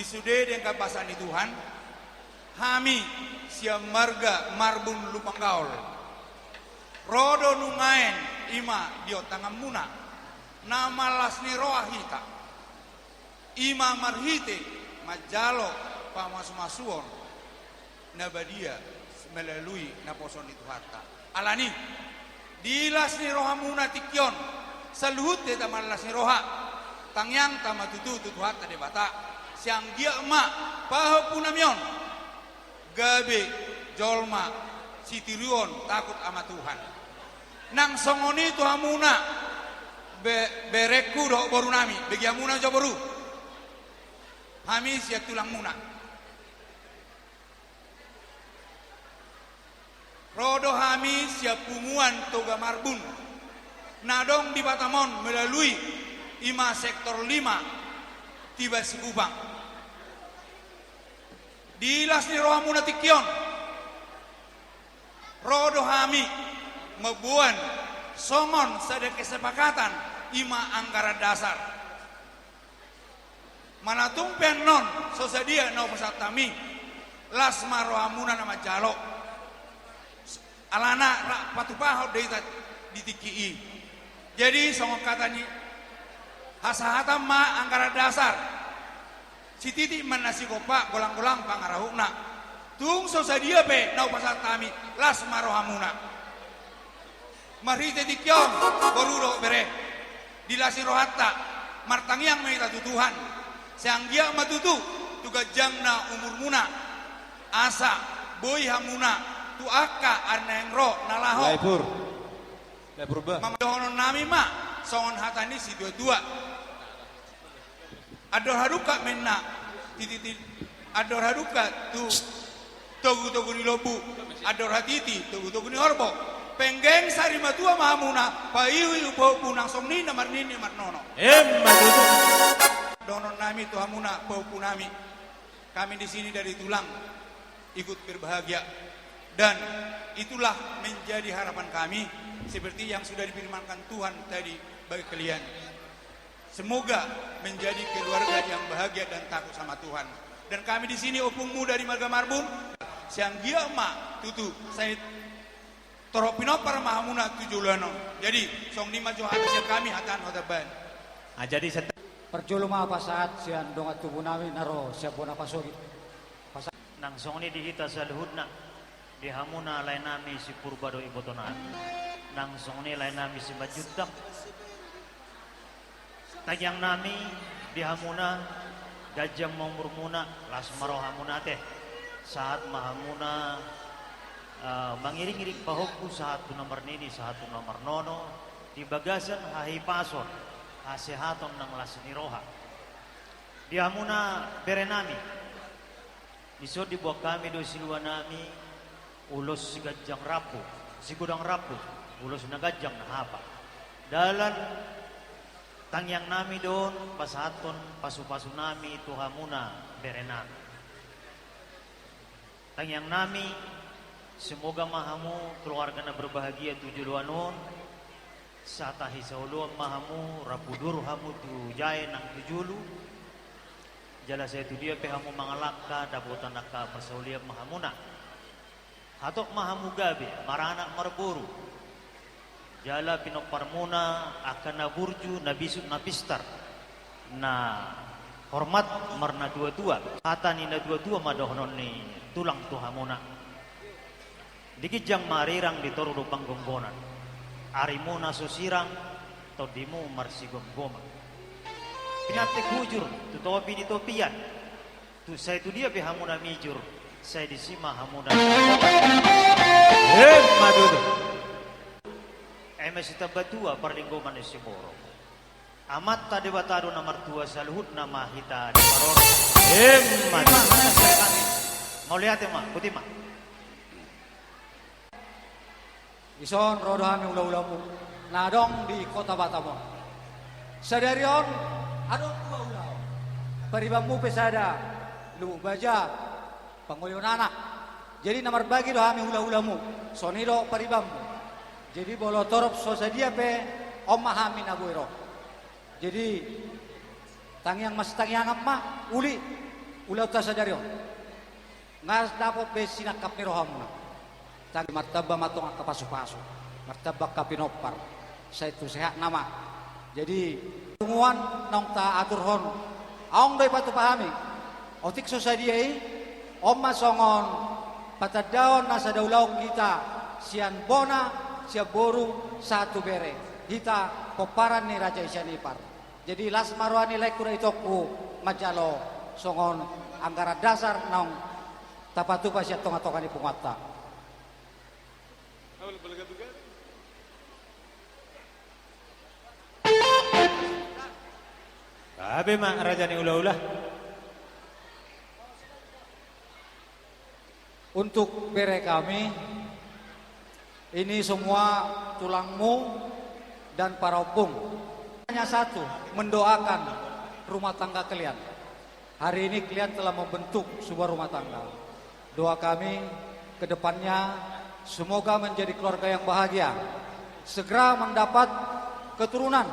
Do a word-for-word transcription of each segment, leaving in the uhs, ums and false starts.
Di sude denggan basa ni Tuhan, hami sian marga Marbun Lumban Gaol, ro do nuaeng i ma di tanganmuna, na mallas ni roha hita, i ma marhite manjalo pamasumasuon na badia melalui naposo ni Tuhanta. Alani, di las ni rohamuna tingki on, saluhut hita mallas ni roha, tangiangta ma tutu tu Tuhanta Debata, sai anggiat ma pahompunami on gabe jolma sitiruon, takut ama Tuhan. Nang songon i tu hamuna, be-, berengku dohot borunami, bege hamuna jo boru. Hami sian tulangmuna. Ro do hami sian punguan Toga Marbun, na adong di Batam on melalui i ma sektor lima, Tiban Sikupang. Di las ni rohamuna tingki on, ro do hami mamboan songon sada kesepakatan, i ma anggaran dasar. Mana tung pe annon so sadia na hupasahat hami, las ma rohamuna na manjalo. Alana rap patupahon do hita di tingki i. Jadi songon hata ni hasahatan ma anggaran dasar. Sititik ma na sigompa, golanggolang pangarahutna. Tung so sadia pe na hupasahat hami, las ma rohamuna. Marhite tingki on, boru dohot bere, di las ni rohanta, martangiang ma hita tu Tuhan, sai anggiat ma tutu tu ganjangna umurmuna, asa boi hamuna tu angka na naeng ro na laho. Lae Pur. Lae Purba. Mama, dohononnami ma songon hata ni situatua. Andor hadungka ma inna, titi, andor hadungka tu togutogu ni lombu, andor hatiti togutogu ni horbo. Penggeng sari matua ma hamuna, paihuihu pahompu, nang songon i na marnini marnono. Emma tutu. Dohononnami tu hamuna pahompunami. Kami di sini dari tulang ikut berbahagia. Dan itulah menjadi harapan kami, seperti yang sudah difirmankan Tuhan tadi bagi kalian. Semoga menjadi keluarga yang bahagia dan takut sama Tuhan. Dan kami di sini, ompungmu dari marga Marbun, sai anggiat ma tutu, sai torop pinompar ma hamuna tu joloan on. Jadi, songon i ma jo hata sian hami, hata ni hotang baen. Ah, jadi set- Parjolo ma pasahat sian dongan tubunami na ro sian bona pasogit. Pasahat. Nang songon i di hita saluhutna, di hamuna laenami si Purba dohot ibotonami. Nang songon i laenami si Manjuntak. Tangiangnami di hamuna, ganjang ma umurmuna, las ma rohamuna ate. Sahat ma hamuna, eh, mangiringiring pahompu, sahat tu na marnini, sahat tu na marnono, di bagasan hahipason, hasehaton nang las ni roha. Di hamuna berenami, dison diboan hami do siluanami, ulos siganjang rambu, sigodang rambu, ulos na ganjang na hapal. Dalan tangiangnami do on pasahathon pasupasunami tu hamuna berenami. Tangiangnami, semoga ma hamu keluarga na berbahagia tu joloan on, sahat hahisaoloan ma hamu, rap udur hamu tu jae nang tu julu, jala sai tu dia pe hamu mangalangka, dapotan angka parsaulian ma hamuna. Hatop ma hamu gabe maranak marboru, jala pinomparmuna angka na burju, na bisuk, na pistar, na hormat marnatuatua. Hata ni natuatua ma dohonon ni tulang tu hamuna. Di ginjang ma arirang, di toru do panggonggonan. Arimuna so sirang, tondimu marsigomgoman. Pinantik hujur tu topi ni topian. Tu sai tu dia pe hamuna mijur, sai disi ma hamuna. Emma tutu. Eme sitambatua parlinggoman ni siborok. Amanta Debata do na martua, saluhutna ma hita diparorot. Emma tutu. Mauliate ma, botima. Dison ro do hami hulahulamu na adong di Kota Batam on. Sadari on adong dua ulaon. Paribanmu pe sada, Lubuk Baja, pangoli ni anak. Jadi na marbagi do hami hulahulamu, songon i do paribanmu. Jadi molo torop so sadia pe, on ma hami na boi ro. Jadi, tangiang masitangiangan ma, uli. Ulaonta sadari on nga dapot be sinangkap ni rohamuna. Tangkas martamba ma tong angka pasupasu, martamba angka pinompar, sai tu sehat nama. Jadi, punguan naung taaturhon, adong do i patupa hami. Otik so sadia i, on ma songon patandaon na sada ulaon hita, sian bona, sian boru, sahat tu bere. Hita pomparan ni raja i Sianipar. Jadi las ma roha ni laengku dohot itongku manjalo songon anggaran dasar naung tapatupa sian tongatonga ni punguanta. Gabe ma raja ni hulahula. Untuk bere kami, ini semua tulangmu dan paraombung. Hanya satu, mendoakan rumah tangga kalian. Hari ini kalian telah membentuk sebuah rumah tangga. Doa kami ke depannya, semoga menjadi keluarga yang bahagia. Segera mendapat keturunan.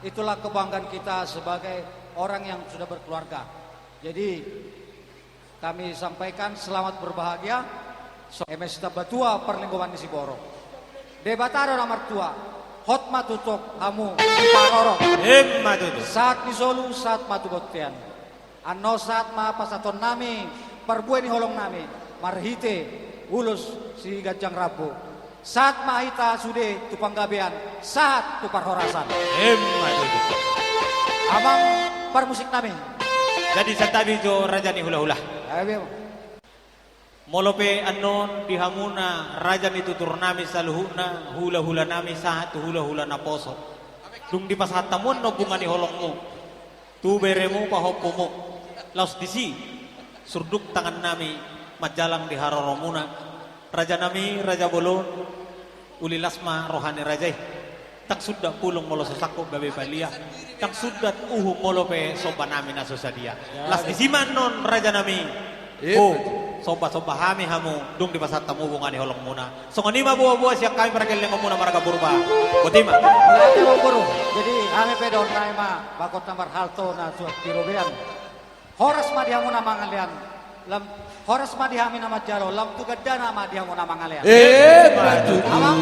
Itulah kebanggaan kita sebagai orang yang sudah berkeluarga. Jadi, kami sampaikan selamat berbahagia. So, eme sitamba tua parlinggoman ni siborok. Debata do na martua. Hot ma tutu hamu diparorot. Emma tutu. Sahat ni solu, sahat ma tu bontean. Annon sahat ma pasahatonnami parbue ni holongnami marhite ulos siganjang rambu. Sahat ma hita sude tu panggabean, sahat tu parhorasan. Emma tutu. Amang parmusiknami. Jadi santabi jo raja ni hulahula. Ayo, Bang. Molo pe annon di hamuna raja ni tuturnami saluhutna, hulahulanami sahat tu hulahula naposo, dung dipasahat hamu annon bunga ni holongmu tu beremu pahompumu, laos disi surduk tangannami manjalang di haroromuna. Rajanami, raja bolon, uli las ma roha ni raja i. Ndang sundat pulung molo so sangkot gabe balia. Ndang sundat uhum molo pe sombanami na so sadia. Ya, las disi ma annon rajanami. Iya, ho, betul. Sombasomba hami hamu, dung dipasahat hamu bunga ni holongmuna. Songon i ma boaboa sian hami pargellengonmuna marga Purba. Botima. Mauliate ma, Guru. Jadi, hami pe dohonon nami ma, bagot na marhalto na suhat di robean. Horas ma di hamu na mangalean. Lam, horas ma di hami na manjalo, lam tu gandana ma di hamu na mangalean. Eh, betul. Amang